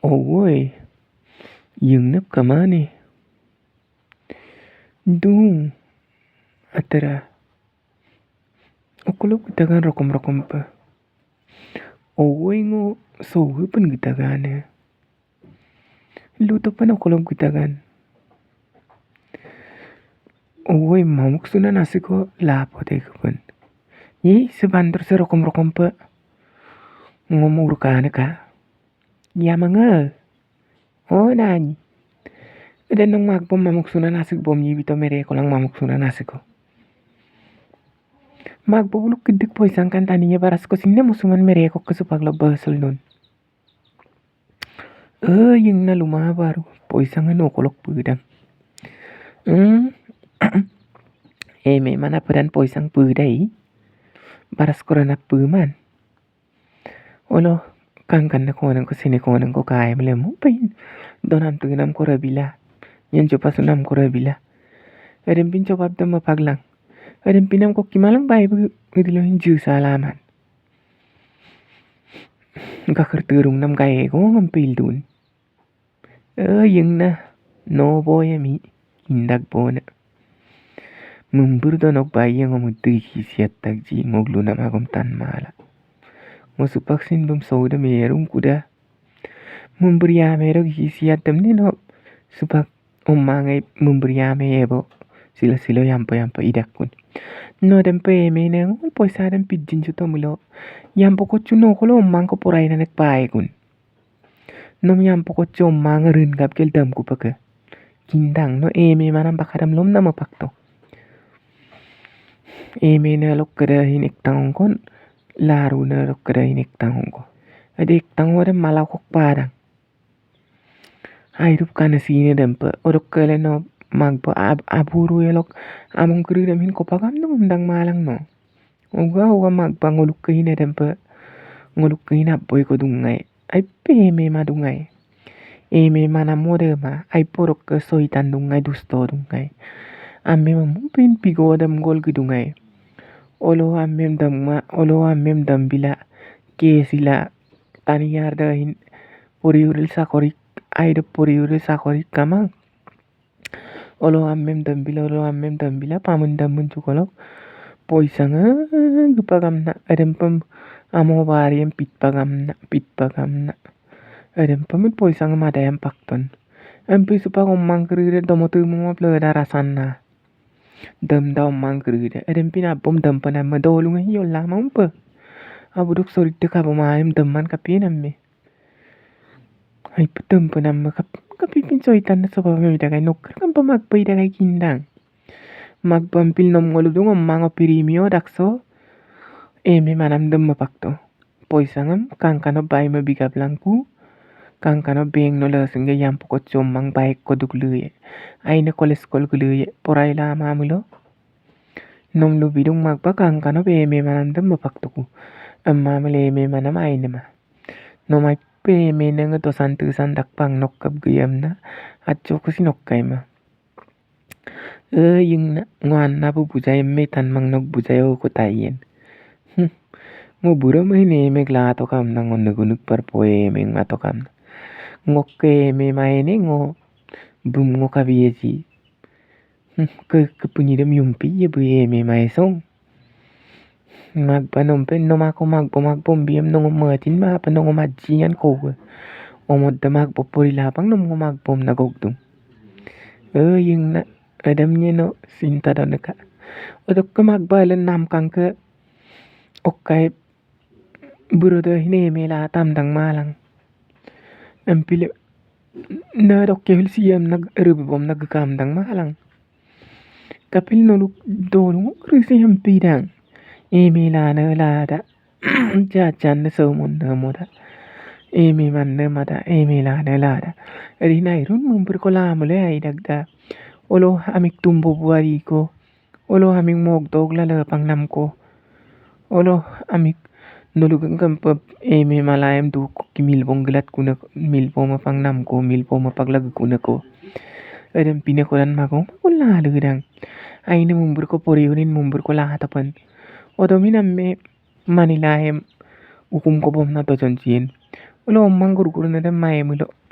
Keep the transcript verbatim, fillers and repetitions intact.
Owoi, yingnep kamane. Dung, atara. Okolok gitagan rokom-rokom pe. Owoi ngo sohi pen gitagane. Luto pen okolok gitagan. Owoi mamuk sunan asiko lapo te kepen. Ye sebandur se rokom-rokom pe. Ngom urkane ka. Ya manga. Oh nani. Ede nong magbo mamuk sunan asik bom nyi bito mere kolang mamuk sunan asiko. Magbo buluk kedik poisang kan taninya barasko sinne musuman mere kok kesupak lo basel non. Eh, yingna luma baru poisang no kolok pedang. Hmm. Eme mana pedan poisang pedai. Barasko rana peman. Olo, kangkan na koneng ko sini koneng ko kai mele mu pain. Donam tuginam ko rabila. Nyen copa sunam ko rabila. Erempin copa abdam mapaglang. Erempinam ko kimalang bai bu idilo hinju salaman. Gakar terung nam kai ko ngampil dun. Eh, yingna, no boya mi, indak bona. Membur donok bayi ngo mutu iki siat takji ngok luna magom tan mala. Ngo supak sin bem sauda merung kuda. Membur ya merok iki siat dem ni no. Supak omangai membur ya me ebo. Sila silo yampa yampa idakun. No dem pe eme ne ngol poisa dem pijin juto mulo. Yampa kocu no kolo omang ko porai nanek paekun. Nom yampa kocu omang rin gap gel dam ku peke. Kindang no eme manam bakadam lom nama pakto. Eme ne lok keda hin ektang ongkon, laru ne lok keda hin ektang ongko. Ade ektang ode mala kok padang. Airup kana sine dempe, odok kele no magbo ab-, aburu elok, among keri dem hin kopagam no umdang malang no. Uga, uga magba ngoluk ke hine dempe, ngoluk ke hine aboi ko dungai. Ai pe eme ma dungai. Eme mana mode ma, ai porok ke soitan dungai, dusto dungai. Ame ma mumpin pigo dem gol ke dungai. Olo amem dem ma, olo amem dem bila, ke sila, tani yar da hin, pori uril sakori, ai de pori uril sakori kamang. Olo amem dambila, olo amem dambila, pamen damen cukolok. Poisang, eh, gepa gamna, adem pem amo bariem pitpa gamna, pitpa gamna. Adem pem poisang madayam pakton. Empi supa gomang kerire domo tumu ma pleda rasana. Dam da omang kerire. Adem pina bom dam panama dolung hiyo lama umpe. Abuduk sorit deka bomayem daman kapien amme. Ai petem penam kap, kapi pin soitan na soba mi dagai noker kan pemak pai dagai kindang. Mak pampil nom ngolu dung omang opiri mio dakso. Eme manam dem mapakto. Poisangem kangkano bai me bigap langku. Kangkano beng no le sengge yam pokot somang baik koduk luye. Aine koles kol guluye. Porai lama mulo. Nom lu bidung magba kangkano be eme manam dem mapaktoku. Emma mele eme manam aine ma. Nom ai pe eme nenge tosan tesan dakpang nokkap geyam na. Aco kusi nokkai ma. E ying na nguan na bu bujai eme tan mang nok bujai o ko tayen. Hmm. Ngo bura ma hine eme gla to kam na ngo negunuk par poe eme ma to kam na. Ngokke eme ma ene ngo bum ngo kabiye ji. Hmm, ke, ke punyi dem yumpi ye bu eme ma esong. Magba nompe, nomako magbo, magbo mbiem nongo matin ma, apa nongo majian kowe. Omot de magbo pori lapang nongo magbo na gogdung. E, ying na, adam nye no, sinta done ka. Odok ke magba le nam kangke, okkai, buro de hine mela tam dang malang. Empile, na dok ke hul siam na, rubom na gekam dang malang. Kapil noluk dolung risi hempidang. Eme lana lada. Jajan ne saumun ne moda. Eme man ne mada. Eme lana lada. Eri nairun mumpur ko lamule ai dagda. Olo amik tumbo buari ko. Olo amik mok dog lala pang nam ko. Olo amik nolu gengkem pe eme malayam du ki milbong gelat kuna milbong mapang nam ko milbong mapak lagi kuna ko. Edem pine kodan magong makul lalu gedang. Aine mumbur ko pori unin mumbur ko lahatapan. Odomin amme manilayam ukum ko bomna tojon cien. Elo mang gurgurne de mai mílo.